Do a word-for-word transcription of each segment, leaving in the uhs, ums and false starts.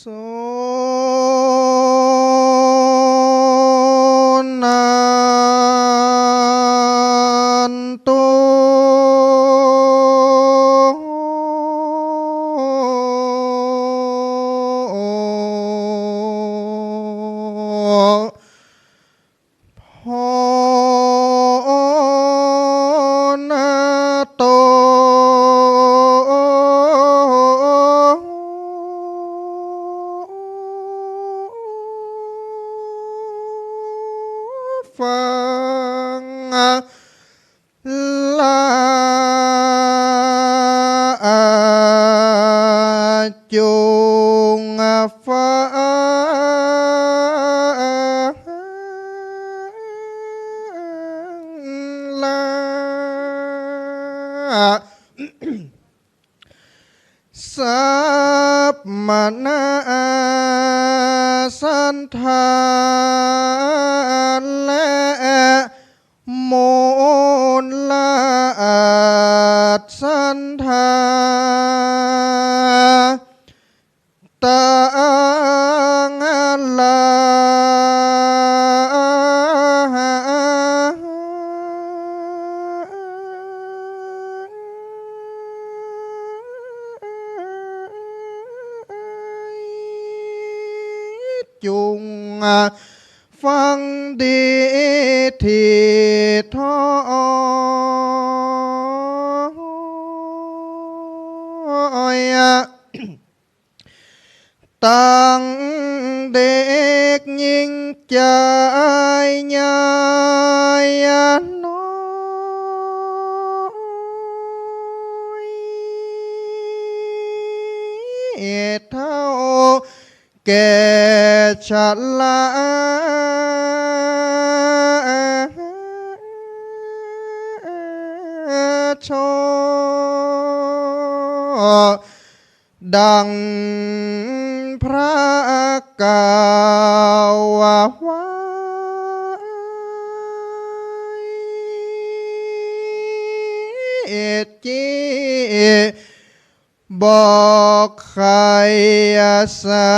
สุนันตุ พอนะโต ฟัง ละ จุงฟัง ละ สัมมนาสันธา และมูลสันธา ตังหลาย จุงฟังดีทีถ้อย ตังเด็กญิงจายใหญ่น้อย เฒ่าแก่ชรา ชอ ดังพระกล่าวไว้ จีบอกไขสา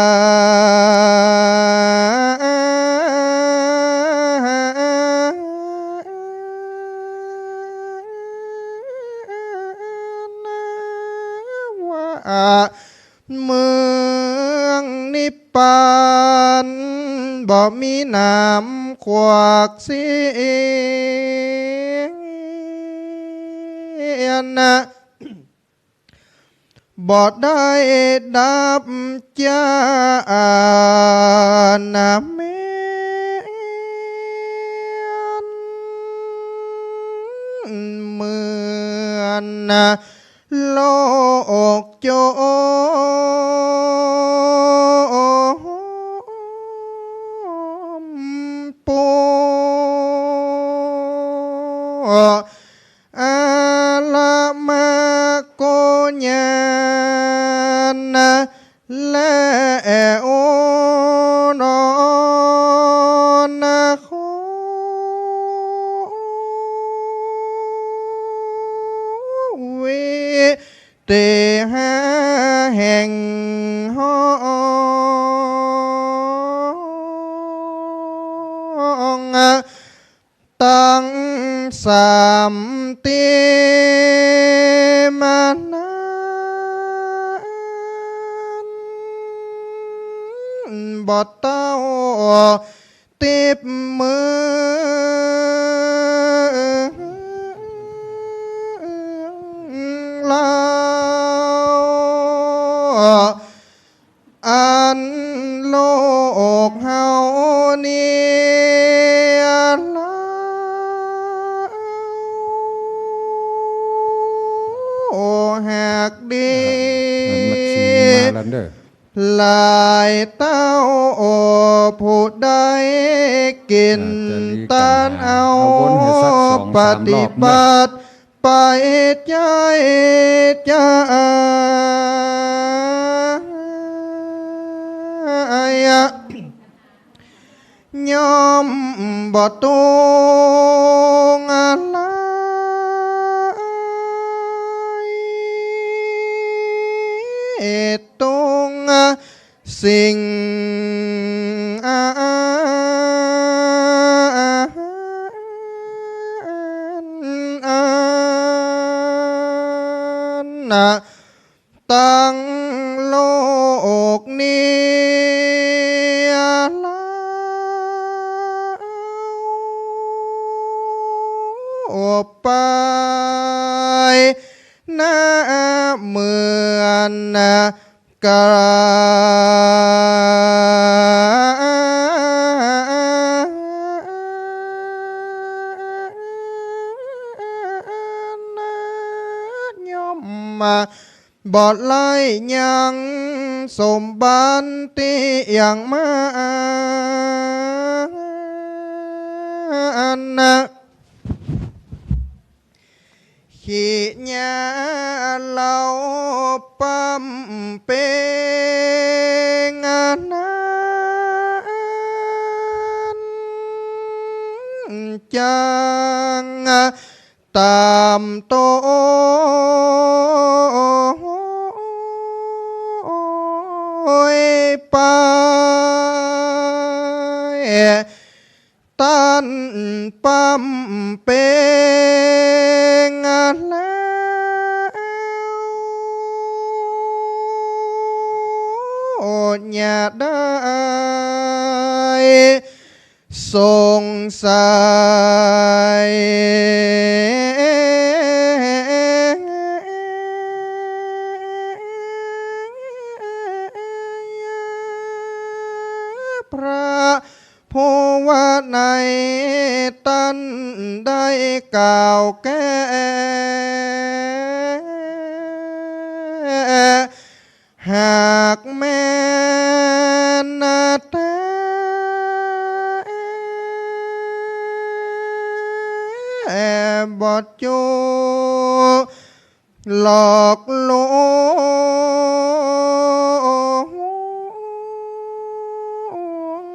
ว่าเมืองนิพพาน บ่มีน้ำขวากเสียนะ บ่ได้ดับจ้านะแม้น เหมือนโลกโจมปู อาละมาโกญาณ และโอนอนโควิเตหาแห่งห้อง ตังสามตี้มานั้น บ่เต้าติบเมืองลาว อันโลกเฮานี้ลาวหากดี อ่ะ อันมัดสีมาแล้วเด้อ หลายเต้าผู้ใดกิ๋น อ่ะ จะดีกัน ตานเอา เอาวนให้สักสองสามรอบเด้อ ปฏิบัติ ไปใจ้จ้า ย่อมบ่ตุงอะไร ตุง สิ่งอันตังโลกนี้ ไป นะเหมือนกาย่อมมา บ่ไร้ยังสมบัติตี้ยังมานะ ขี้เกียจเฮาปำเพ็งนั้น จักตามโตไป ต้านปำเพ็งแล้ว อย่าได้สงสัย พระ ผู้ว่าในต้านได้กล่าวแก้ หากแม่นแต๊ บ่จู้ หลอกลว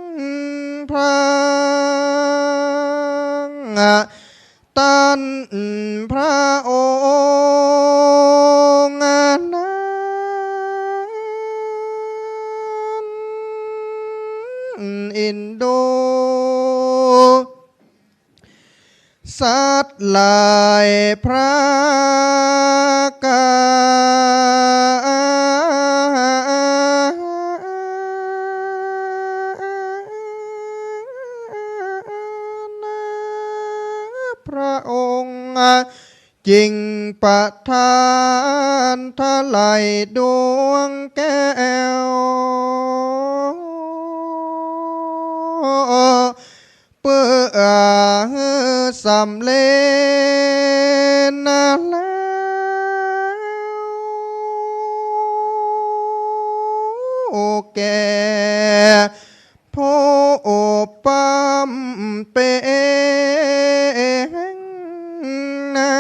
งพระ ต้านพระองค์นั้น อินดู สัตว์หลายประก๋าน พระองค์จึงประทานถวายดวงแก้ว เปื้อหื้อสำเร็จแล้ว แก่ผู้ปำเพ็งนั้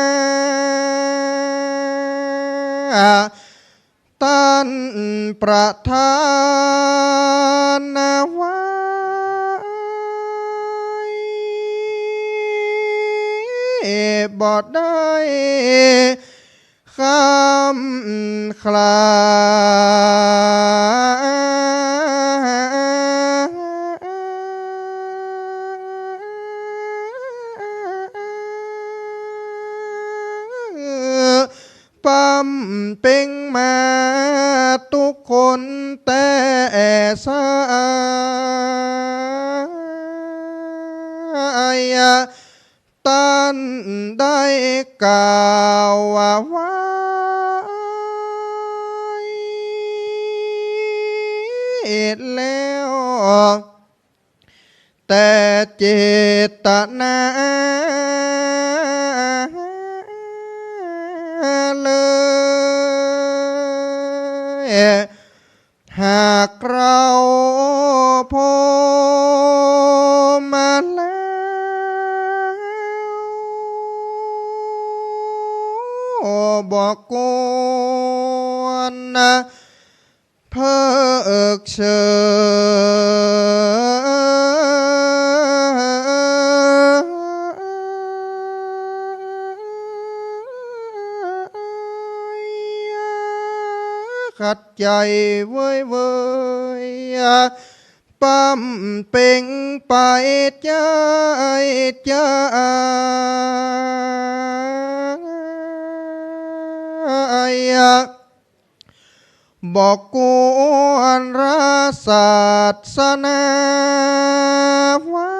น ต้านประทานไว้ บ่ได้คลำคลา ปำเพ็งมาทุกคนแต๊ไซร้ ต้านได้กล่าวไว้แล้ว แต่เจตนาเลย หากเราพอมาแล้ว บ่ควรนะ เพิกเฉย ขัดใจ๋เว้ยเว้ย ย ปำเป๋งไปใจ๊จ๊ะ บ่กวนราศาสนาไว้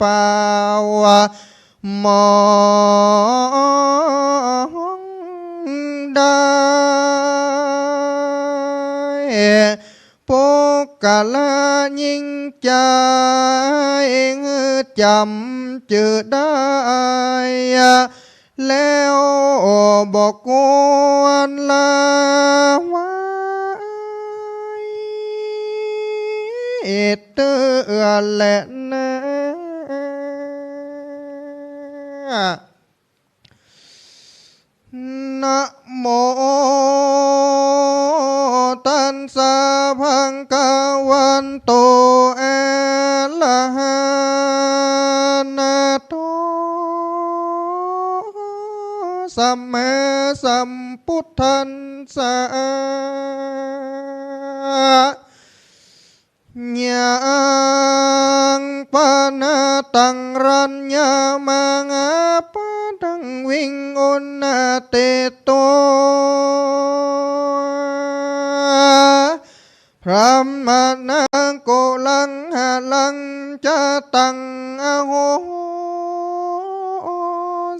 ป่าวมองได้ ปุคคละยิ่งใจ๋ จ๋ำจื้อได้ แล้วบ่กวนละไว้ เตื้อแลนา นะโมตัสสะ ภะคะวะโต อะระหะโต สัมมาสัมพุทธัสสะ ยังปะนะตัง รัญญะมัง อะปะทัง วิง อุณณะเตโต พรหมะนะ กุลังหะลัง จะตัง อะโห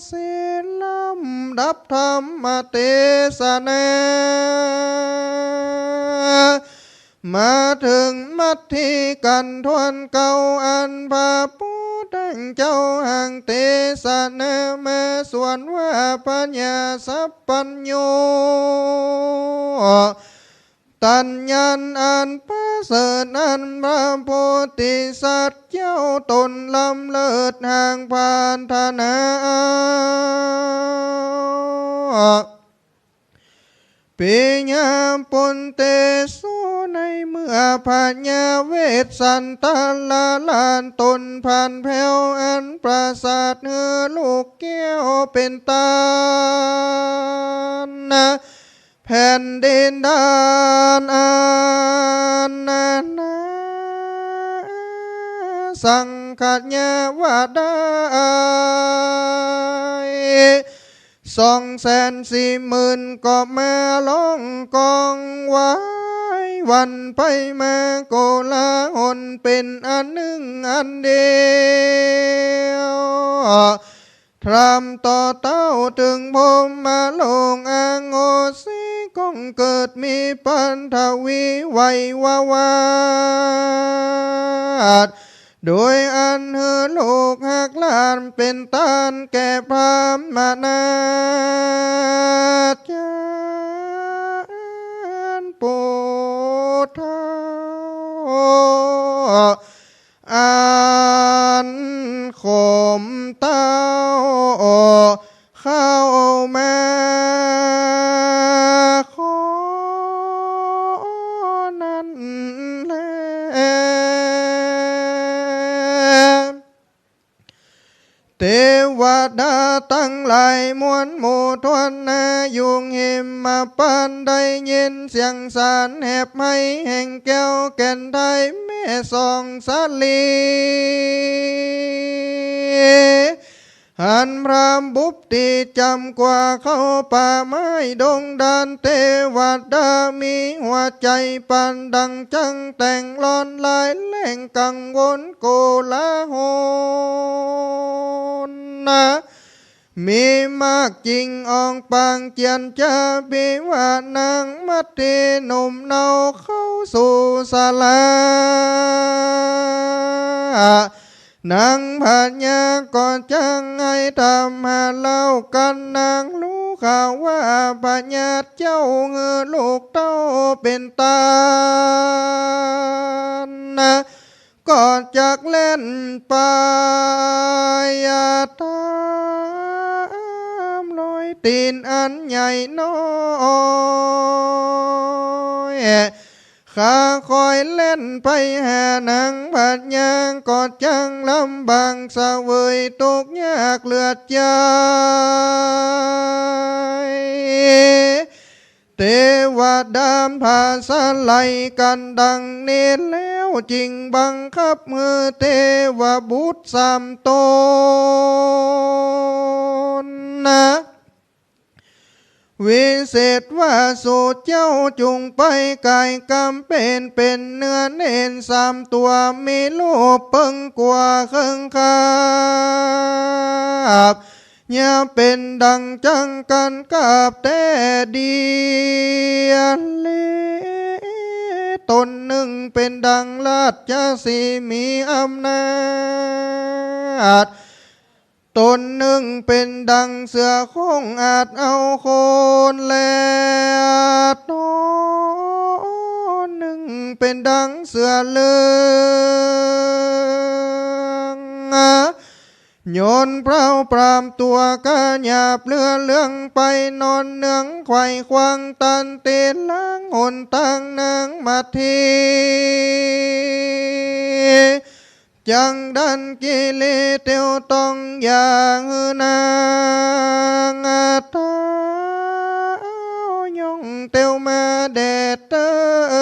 สิ ลำดับธรรมเตสนา มาเถิงมัชฌิกัณฑ์ถ้วนเก้า อันพระปุทธเจ้าหั้งเตสนามา ส่วนว่าพญาสัพพัญญู ตัญญาณอันประเสริฐนั้น พระโพธิสัตว์เจ้าตนล้ำเลิศหากปรารถนา ปิยะปุตเตสุ ในเมื่อพญาเวสสันดรราชตนผ่านแผ้วอันประเสริฐ หื้อลูกแก้วเป๋นต้าน แผ่นดินดานอันนานา สังขยาวาดาย สองแสนสี่หมื่นก็มาร้องก้องไหว้หวั่นไปมา โกลาหลเป๋นอันนึ่งอันเดียว ตราบต่อเต้าเถิงพรหมโลก อโหสิ ก้องเกิดมีปัตวีไวยวาด โดยอันหื้อลูกฮักหลานเป๋นต้านแก่พรหมนาจารย์ ปุทธา อันโขมเต้าเข้ามาขอนั้นแล เตวดาตังหลายมวลหมู่ถ้วนหน้า อยู่หิมพานต์ได้ยินเสียงสรรแหบไห้แห่งแก้วแก่นไทยแม่สองสาลี หันพระบุตรีจ๋ำกว่าเข้าป่าไม้ดงดาน เตวดามีหัวใจ๋ปานดั่งจั้งแต่งร้อนลายแรงกังวลโกลาหลนะ มีมากจิ่งออกปากเจียรจา ปิวานางมัตเตหนุ่มเนาเข้าสู่ศาลา นางพญาก็จักหื้อธรรมะเล่ากั๋น นางฮู้ข่าวว่าพญาเจ้าหื้อลูกเต้าเป๋นต้านนะ ก็จักแล่นไปต๋ามรอยตี๋นอันใหญ่น้อย ข้าค่อยแล่นไปหานาง บาดยางก็จั้งลำบาก เสวยตุ๊กข์ยากเลือดใจ๋ เตวดาผาสะไหลกั๋นดังนี้แล้ว จึงบังคับหื้อเตวบุตรสามต๋นนะ วิเศษว่า สูเจ้าจุ่งไปก๋ายก๋ำเป๋น เป๋นเนื้อเน้นสามตั๋ว มีรูปเปิงกั๋วเคิงคาบ อย่าเป๋นดังจั้งกั๋นกาบแต๊ดีแล ต๋นนึ่งเป๋นดังราชสีห์มีอำนาจ ต๋นนึ่งเป๋นดังเสือโคร่งอาจเอาคน และต๋นนึ่งเป๋นดังเสือเหลือง ยนต์เปล่าปรามตั๋วก้าหยาบเลือเหลืองไป นอนเนืองไขว่ขวางตันเตล้างหนตางนางมัทที จั้งดันกิเลสเตียวต้อง อย่าหื้อนางต๋าวยองเตียวมาแด่เต๊อ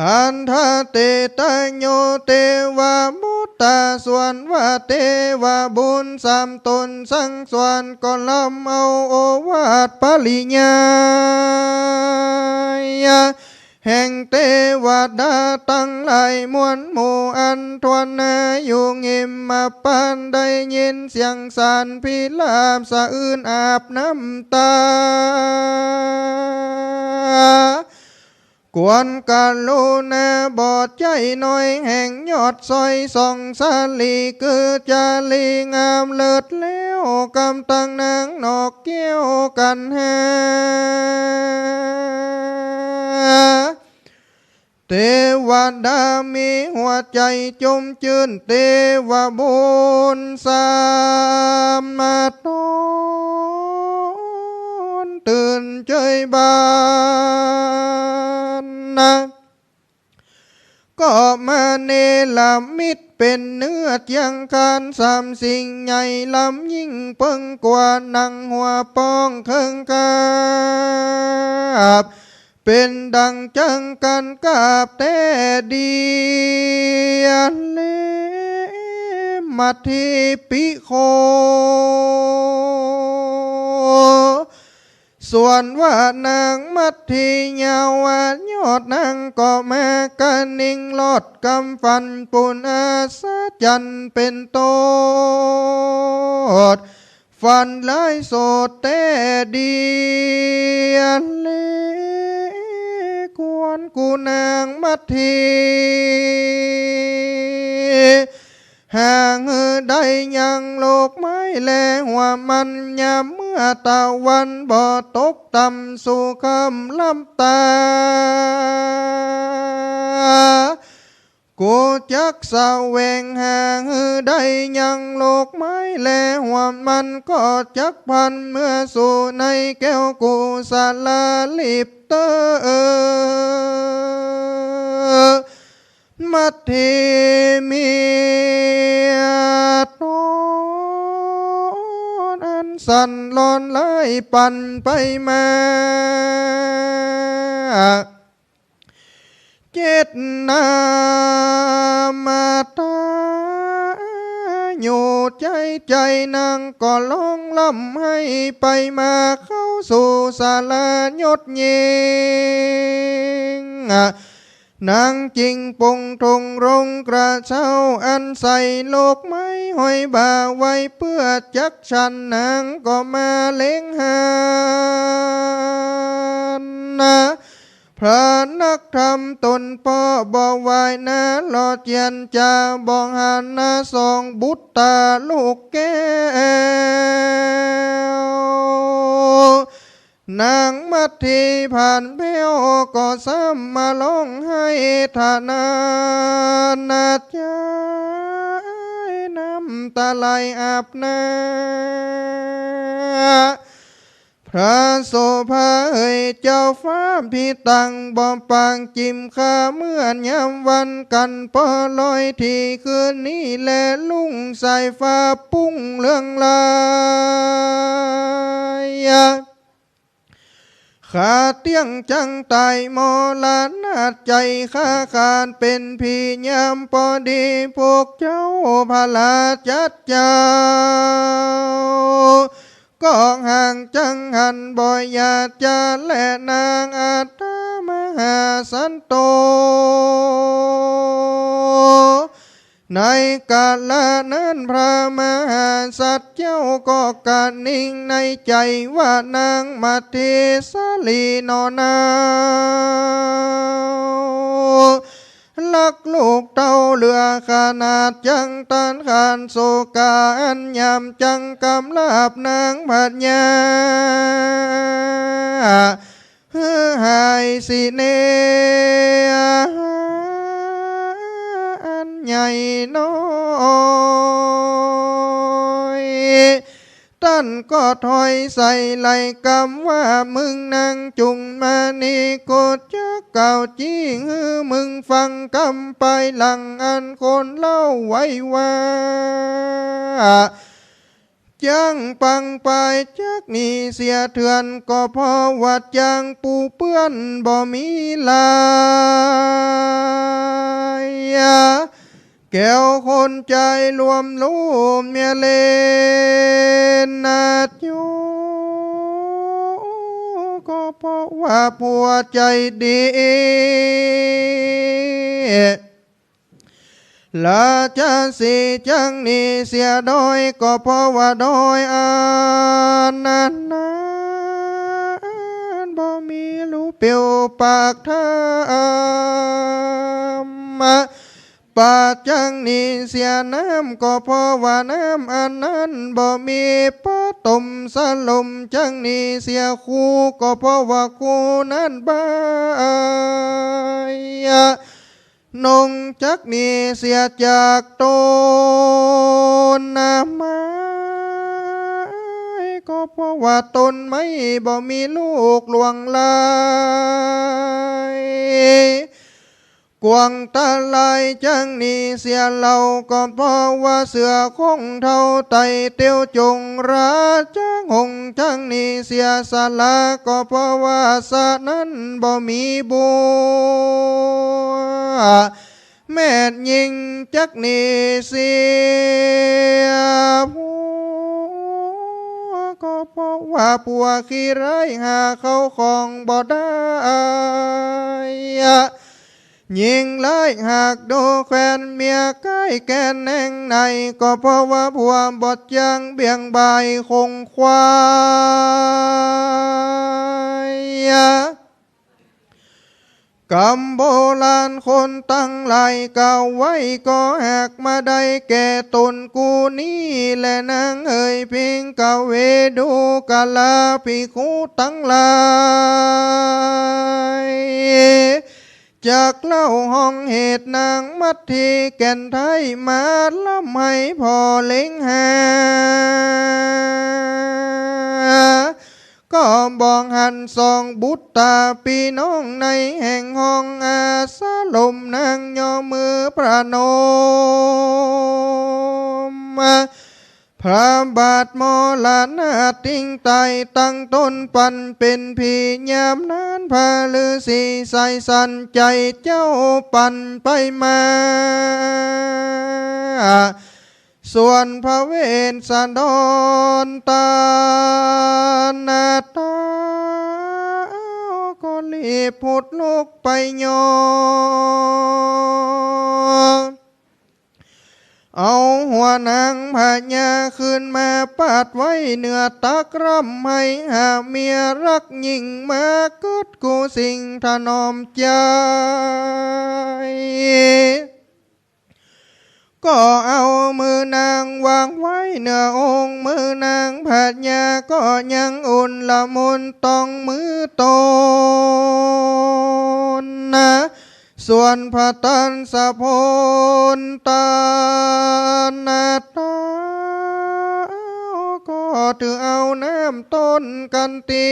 อันทะเตตะโย เตวบุตตา ส่วนว่าเตวบุตรสามต๋นสังสรรค์ก็ลำเอาโอวาทปริญญา แห่งเตวดาตังหลายมวลหมู่ อันถ้วนหน้าอยู่หิมปาน ได้ยินเสียงสรรพิราบสะอื้นอาบน้ำต๋า ควรกรุณาบ่ใจ้น้อย แห่งยอดสร้อยสองสาลี คือจาลีงามเลิศ แล้วกำตังนางนกแก้วกัณหา เตวดามีหัวใจ๋จุ่มจื้น เตวบุตรสามต๋นตื่นเจิยบานนะ ก็มาเนรมิตเป๋นเนื้อเจียงคานสามสิ่งใหญ่ ลำยิ่งเปิงกั๋ว หนังหัวป้องเคิงคาบ เป๋นดังจั้งกั๋นกาบแต๊ดีแล มัททีปิโค ส่วนว่านางมัททีเยาวะยอดนางก็มากะนิ่งรอดกำฝันปุณอัศจรรย์เป๋นต้น ฝันร้ายโสดแต๊ดีแล ควรกุนางมัททีหาหื้อได้ยังโลกไม้และหัวมัน ยามเมื่อตะวันบ่ตกต่ำสู่ค่ำลับต๋า กูจักแสวงหาหื้อได้ยังโลกไม้และหัวมัน ก็จักพลันเมือสู่ในแก้วกุศลาลิปเต๊อ มัททีเมียต๋นอันสั่นหลอนไหลปั่นไปมาเจ็ดนามาต๋า อยู่ใจ๋ ใจ๋นางก็ฮ้องร่ำไห้ไปมา เข้าสู่ศาลายศยิ่ง นางจึงปงธงรงกระเซ้า อันใส่โลกไม้ห้อยบ่าไว้เปื้อจักฉัน นางก็มาเล็งหันนะ พระนักธรรมต๋นป้อบ่ไหว้หน้าหล่อเจียนจา บ่หันหน้าส่องบุตตาลูกแก้ว นางมัททีผ่านแผ้วก็ซ้ำมาฮ้องไห้ทนานาจาย น้ำต๋าไหลอาบหน้า พ ถ้าโสภาเอ๋ยเจ้าฟ้าพิตัง บ่ปางจิ่มข้าเมื่อยามวัน กั๋นปอลอยตี้คืนนี้แล รุ่งสายฟ้าปุ้งเรืองลาย ข้าเตี้ยงจั้งต๋ายมรณะ ใจ๋ข้าขาดเป๋นผียามปอดี พวกเจ้าพระราชาเจ้า ก็ห่างจั้งหันบ่อยากจะแล นางอัฏฐมหาสัตโต ในกาละนั้นพระมหาสัตว์เจ้าก็กระหนิ่งในใจ๋ว่านางมัทธิสาลีหนอนา ฮักลูกเต้าเหลือขนาด จั้งต้านทานโศกาอันยาม จั้งกำราบนางพญา หื้อหายสิเน อันใหญ่น้อย ต้านก็ถ้อยใส่ไหล่กำว่า มึงนางจุ่งมานี่ กูจักกล่าวจี้หื้อมึงฟัง กำปายหลังอันคนเล่าไว้ว่า จั้งปางปายจักนี้เสียเถื่อน ก็เพราะว่าจั้งปูเปื้อนบ่มีลาย แก้วคนใจ๋รวมลูกเมียเลนนาดอยู่ ก็เพราะว่าผัวใจ๋ดี ราชสีห์จั้งนี้เสียด้อย ก็เพราะว่าด้อยอันนั้น บ่มีฮู้เปียวปากธรรม ปาจั้งนี้เสียน้ำ ก็เพราะว่าน้ำอันนั้นบ่มี ปฐมสลมจั้งนี้เสียครู ก็เพราะว่าครูนั้นบ่าย นงจักนี้เสียจากต้นไม้ ก็เพราะว่าต้นไม้บ่มีลูกหลวงหลาย กวางตะไลจั้งนี้เสียเหล่า ก็เพราะว่าเสือของเฒ่าไต่เตียวจง ราชหงส์จั้งนี้เสียสละ ก็เพราะว่าสระนั้นบ่มีบัว แม่หญิงจักนี้เสียผัว ก็เพราะว่าผัวขี้ร้ายหาเข้าของบ่ได้ หญิงร้ายหากดูแควนเมียใก้แก่นแหน่งไหน ก็เพราะว่าผัวบดจั้งเบี่ยงบ่ายคงควาย กำโบราณคนตังหลายกล่าวไว้ ก็หากมาได้แก่ต๋นกูนี้แล นางเอ๋ย ภิกขเว ดูกราภิกขุตังหลาย จักเล่าห้องเหตุนางมัทธิแก่นไท้ มาร่ำไห้ผ่อเล็งหา ก็บ่หันสองบุตราปี้น้อง ในแห่งห้องอาสรม นางย่อมือประนม พระบาทมรณะติงต๋าย ตั้งต๋นปันเป๋นผี ยามนั้นพระฤๅษีสายสันใจ๋เจ้าปันไปมา ส่วนพระเวสสันดรต้านนาตา ก็รีบผุดลุกไปย่อ เอาหัวนางพญาขึ้นมาปาดไว้เหนือตัก ร่ำไห้หาเมียรักยิ่ง มาเกิดกู้สิ่งถนอมใจ๋ ก็เอามือนางวางไว้เหนือองค์ มือนางพญาก็ยังอุ่นละมุนต้องมือต๋นนา ส่วนพระต้านสะพลต้านนาตา ก็ อถือเอาน้ำต้นกันตี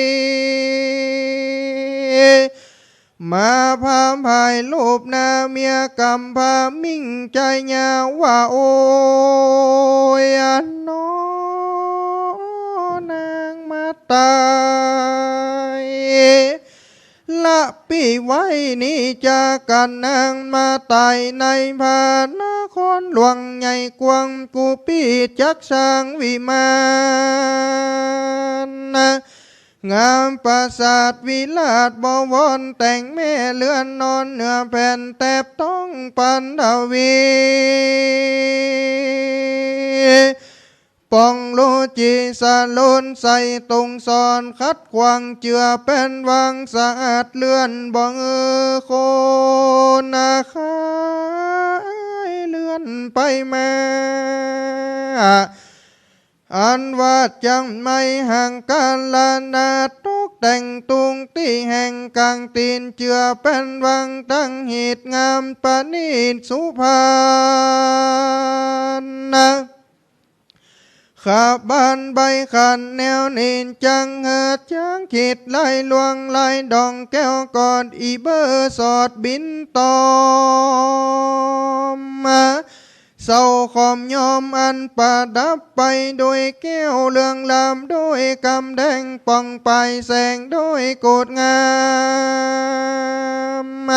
มาพาผายรูปหน้าเมียกำพามิ่งใจยาวว่า โอ้ย อันน้อนางมาต๋าย ละปี้ไว้นี้จากั๋นนางมาต๋ายในพระนครหลวงใหญ่กว้างกุปิจักสร้างวิมาน งามปราสาทวิราชบวรแต่งแม่เรือนนอนเหนือแผ่นแถบท้องปัณณวี ป่องโลจิสะโลนใสตรงสอนขัดขวางเจือแป้นวางสะอาดเลื่อนบ่เออคนอาคายเลื่อนไปมา อันว่าจังไม่ห่างกาลนาตกแต่งตุงตี้แห่งกลางตีนเจือแป้นวังตั้งหีดงามประณีตสุพรรณะ ขบานใบขันแนวนินจังเหิดจังขิดลายลวงลายดองแก้วกอดอีเบอร์สอดบินตอมมา เศร้าขอมยอมอันประดับไปโดยแก้วเรืองรามโดยกำแดงป่องไปแสงโดยโกดงาม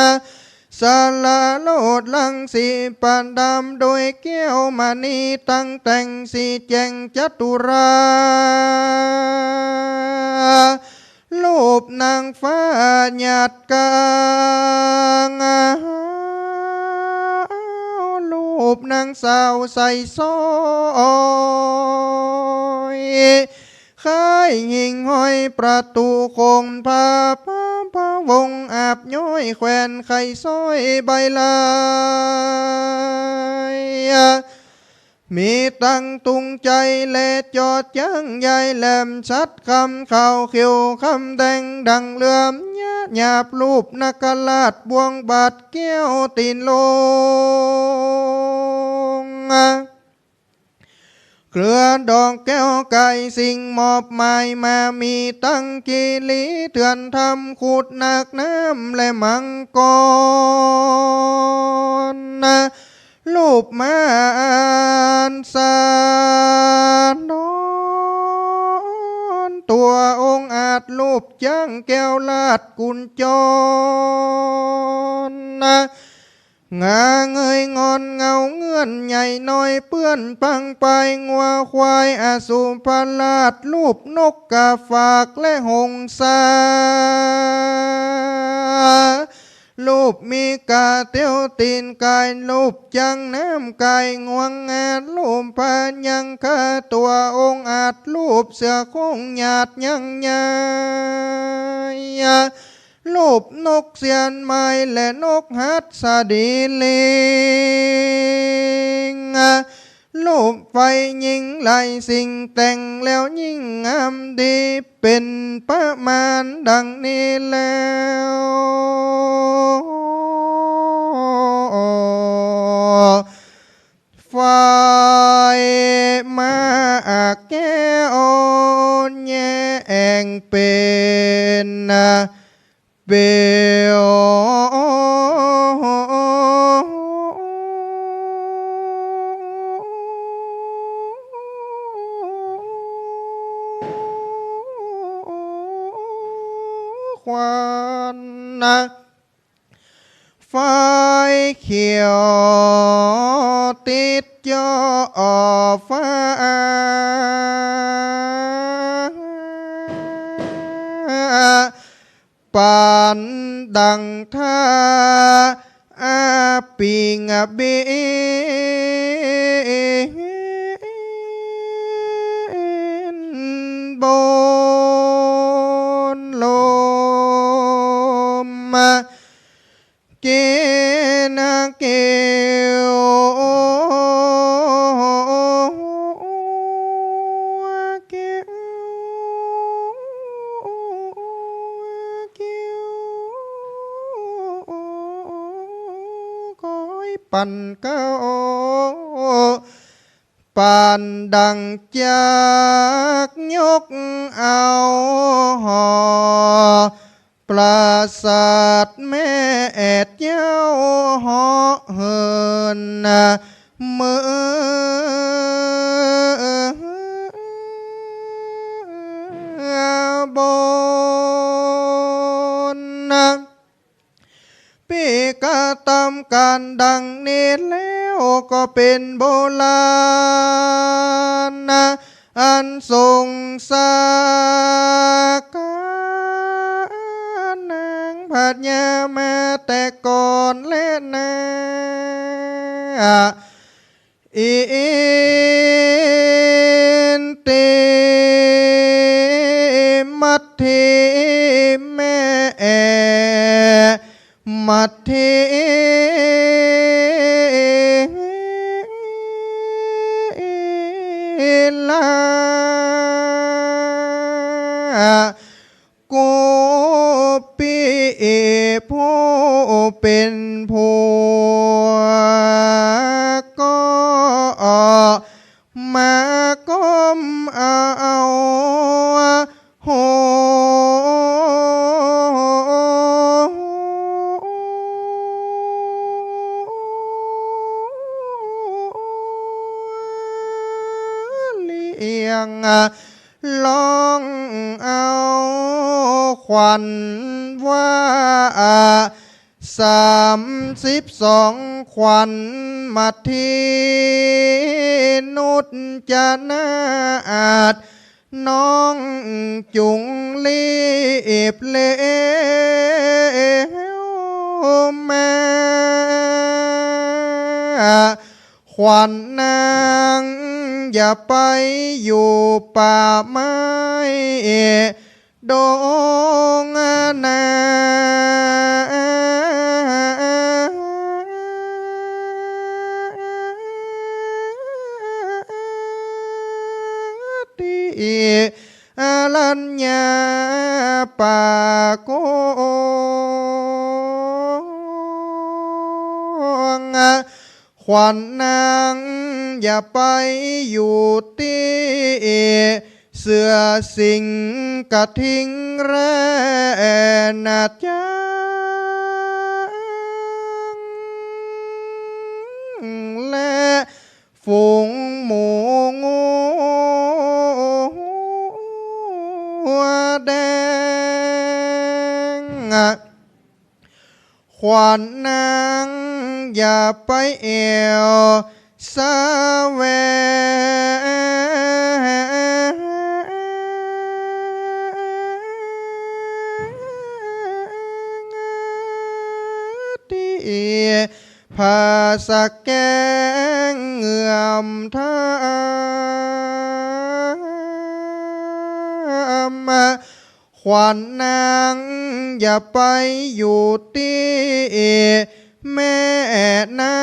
สละโลดรังสีประดับโดยแก้วมณีตั้งแต่งสีแจ่งจัตุรา รูปนางฟ้าหยาดกลาง รูปนางสาวใสสร้อย คล้ายหิ่งห้อยประตูคงพระพระพระวงศ์อาบย้อยแขวนไขสร้อยใบลาย มีตังตุงใจและจอดจั้งใหญ่แหลมชัดคำขาวเขียวคำแดงดังเหลือมยะหยาบรูปนาคราชบ่วงบาทแก้วตีนลง เครือดอกแก้วไก่สิ่งมอบหมายมามีตังกิริเถื่อนธรรมขุดนาคน้ำและมังกร รูปมารสานอน ตั๋วองค์อาจรูปจั้งแก้วราชกุญจร งาเงยงอนเงาเงื่อนใหญ่น้อยเปื้อนปังปายงัวควายอสุภราชรูปนกกาฝากและหงสา รูปมีกาเตียวตีนกายรูปจั้งน้ำกายงวงงารูปพายังคาตั๋วองค์อาจรูปเสือโคร่งหยาดยังใหญ่ รูปนกเสียนไม้และนกหัสดีลิง รูปไฟยิงหลายสิ่งแต่งแล้วยิ่งงามดี เป๋นประมาณดังนี้แล้ว ไฟมาแก้วแยงเป๋น เปลวควัน ไฟเขียวติดจ่อฟ้า ปันดังถ้าอาปิงบินบนลม เกนะเกว เกว เกว ก้อยปั่นเกา ปั่นดังจ๊า กยกเอาหอ ปราสาทแม่แอดเย้าเหาะเหินเมืองบน ปี้กระตำก๋านดังนี้แล้วก็เป๋นโบราณ อันทรงสาก๋านางพญามาแต่ก่อนแลนา อินติมัตถิแม่มัตถิลา กูปี้ผู้เป๋นผัวก็มาก้มเอาหัวเลี้ยง ร้องเอาขวัญว่า สามสิบสองขวัญมัตถินุจนาถ น้องจุ่งรีบแล้วมา ขวัญนางอย่าไปอยู่ป่าไม้ดงนา ตี้อรัญญาป่ากง ขวัญนางอย่าไปอยู่ตี้เสือสิงห์กระทิงแร้นะจ๊าง และฝูงหมูงัวแดง ขวัญนางอย่าไปแอ่วแสวงตี้ผาสะแก้งเอื้อมถ้ำ ขวัญนางอย่าไปอยู่ตี้แม่น้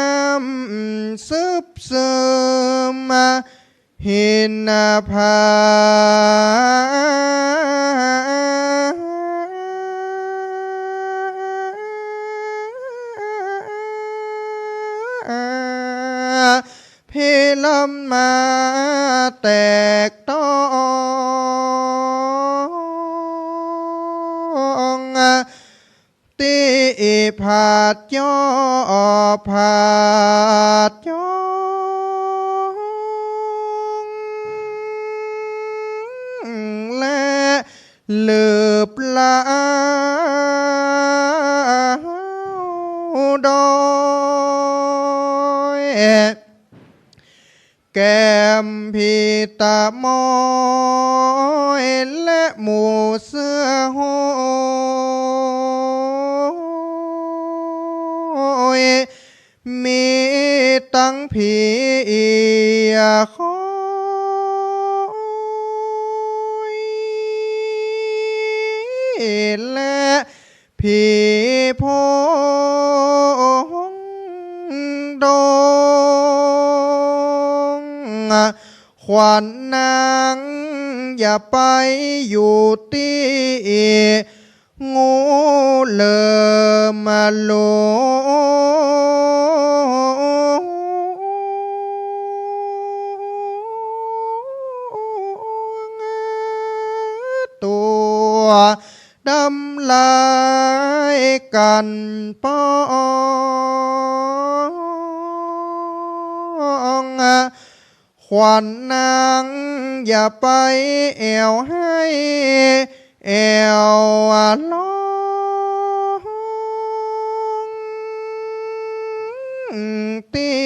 ำซืบเสิมหินผา พิรมมาแตกต้อง ตี้ผาดจ้อผาดจ้อง และ ลืบลาวดอย แก้มผีตาม้อย และหมู่เสือโหย มีตังผีเอี่ยคอย และผีโพงดง ขวัญนางอย่าไปอยู่ตี้ งูเหลือมหลวง ดำลายกันป้อง ขวัญนางอย่าไปแอ่วไห้แอ่วฮ้อง ตี้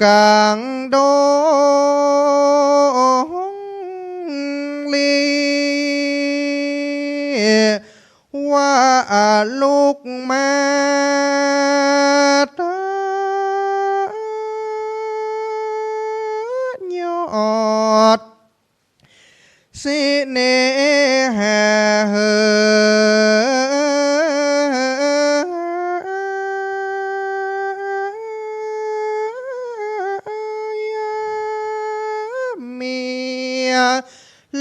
ก๋างดงลี ว่าลูกมาตะยอด สิเนหาเหย เมีย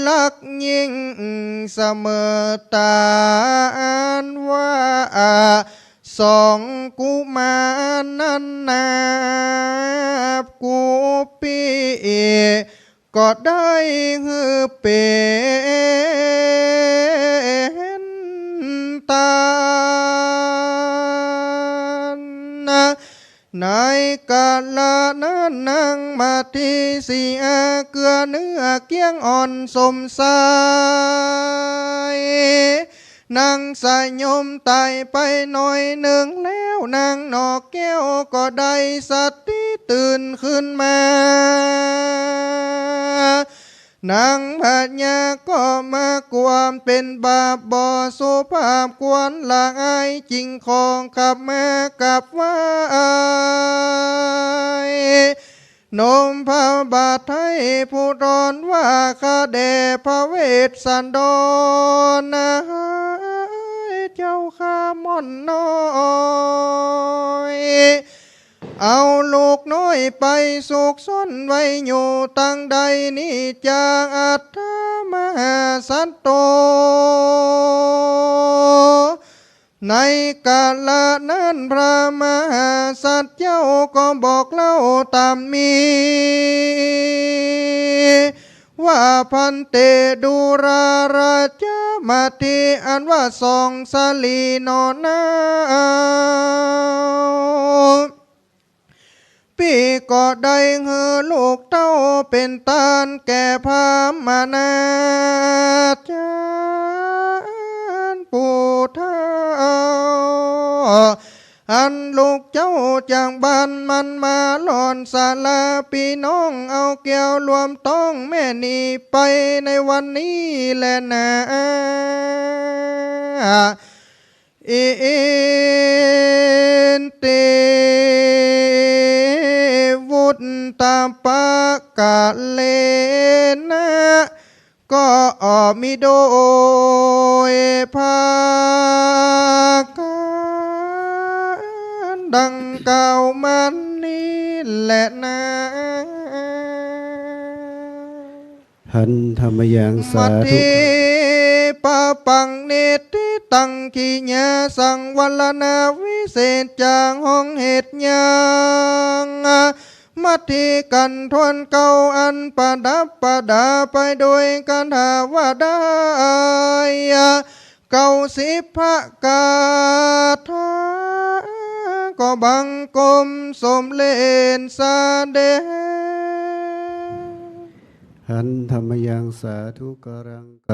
ฮักยิ่งเสมอต๋านว่า สองกุมารนั้นนับกู้ปี๋ ก็ได้หื้อเป๋นต๋าน ในกาละนั้นนางมาติสีอาเกื้อเนื้อเกี้ยงอ่อนสมสาย นางสยมต๋ายไปหน่อยนึ่งแล้ว นางหน่อแก้วก็ได้สติตื่นขึ้นมา นางพญาก็มาความเป๋นบาปบ่สุภาพควรละอาย จึงขอกลับมากับไหว้ น้อมพระบาทไท้ผู้ดอนว่า ข้าแด่พระเวสสันดร เจ้าข้าม่อนน้อย เอาลูกน้อยไปซุกซ่อนไว้อยู่ตังใดนี้จา อัตถมหาสัตว์โต ในกาละนั้นพระมหาสัตว์เจ้าก็บอกเล่าต๋ามมี ว่าภันเต ดูราราชมาติ อันว่าสองสลีหน่อนา ปี้ก็ได้หื้อลูกเต้าเป๋นต๋านแก่พราหมณาจ๋ารย์ผู้เฒ่า อันลูกเจ้าจากบ้านมันมาหลอนสาลา ปี้น้องเอาแก้วรวมต้องแม่นี้ไปในวันนี้แลนา อิติ วุตตะปะกะเลนะ ก็มีโดยประก๋านดังกล่าวมานี้แลนา หันธรรมยังสาธุ มัตถิปะปัง เนติตัง กิยาสังวรณาวิเศษจ๋า ห้องเหตุยัง มัตถิกัณฑวนเก้า อันประดับประดาไปโดยคาถาว่าได้ เก้าสิบประก๋าน ก็บังคมสมเร็จเสด็จ หันธรรมยังสาธุการัง